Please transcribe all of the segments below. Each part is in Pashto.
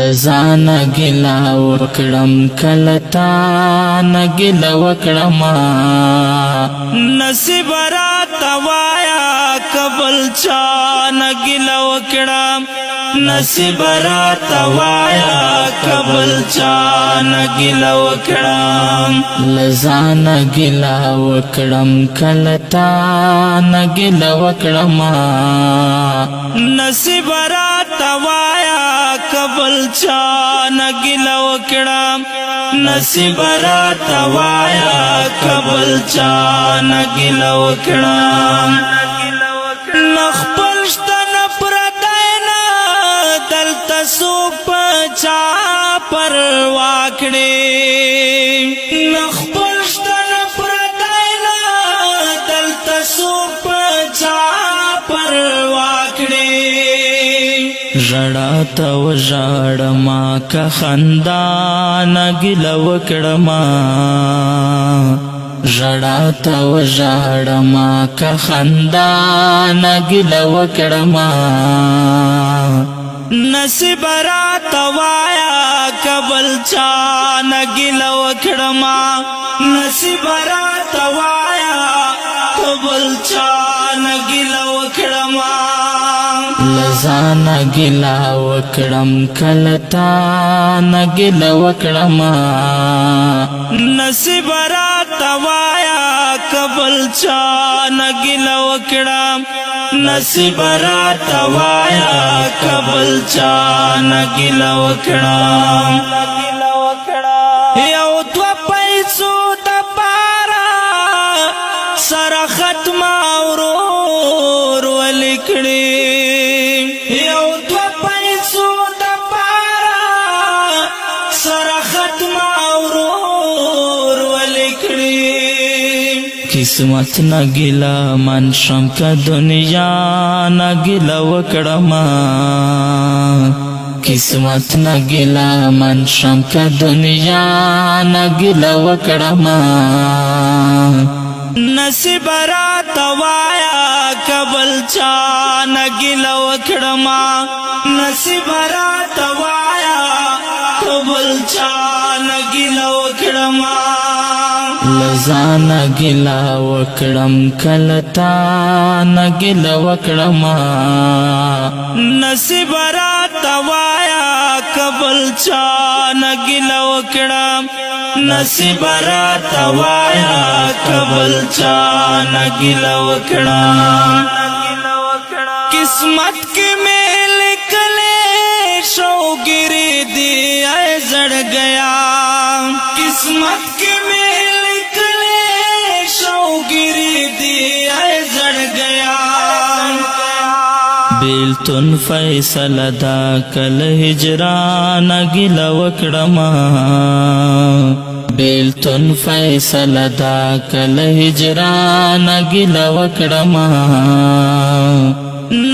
لزان ګلا وکړم کله تا نه ګله وکړم. نصیب را توایا قبل چا نګل وکړم، نصیب را توایا قبل چا نګل وکړم. لزان ګلا وکړم کله تا نه ګله وکړم. نصیب را توایا قبل چا نګل وکړم، نصیب را توایا قبل چا نګل وکړم. نخپل شتن پردای نه دلته سوک پچا پر واکړي، نخپل شتن پردای نه دلته سوک پچا پر واکړي. ژړا ته وژاړما که خندا نه ګله وکړما، ژړا ته وژاړما که خندا نه ګله وکړما. نصیب را توایا قبل چا نګل وکړما، نصیب را توایا قبل چا نګل وکړما. لزان ګلا وکړم کله تا نه ګله وکړما. نصیب را توایا قبل چا نګل وکړم، نصیب را توایا قبل چا نګل وکړم. یو دو پیسو د پارا سره ختم اورور ولیکړي، یو دو پیسو د پارا سره ختم اورور ولیکړي. قسمت نه ګلا من شم که دنیا نه ګله وکړما، قسمت نه ګلا من شم که دنیا نه ګله وکړما. نصیب را توایا قبل چا نګل وکړما، نصیب را توایا قبل چا نګل وکړما. لزان ګلا وکړم کله تا نه ګله وکړما. نصیب را توایا قبل چا نګل وکړم، نصیب را توایا قبل چا نګل وکړم. قسمت کې مې لیکلې شوګری دی ای زړ گیا، قسمت کې مې لیکلې شوګری دی ای زړ گیا. بیلتون فیصله دا کله هجران ګله وکړما، بیلتون فیصله دا کله هجران ګله وکړما.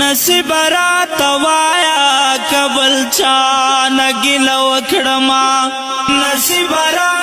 نصیب را توایا قبل چا نګل وکړما، نصیب را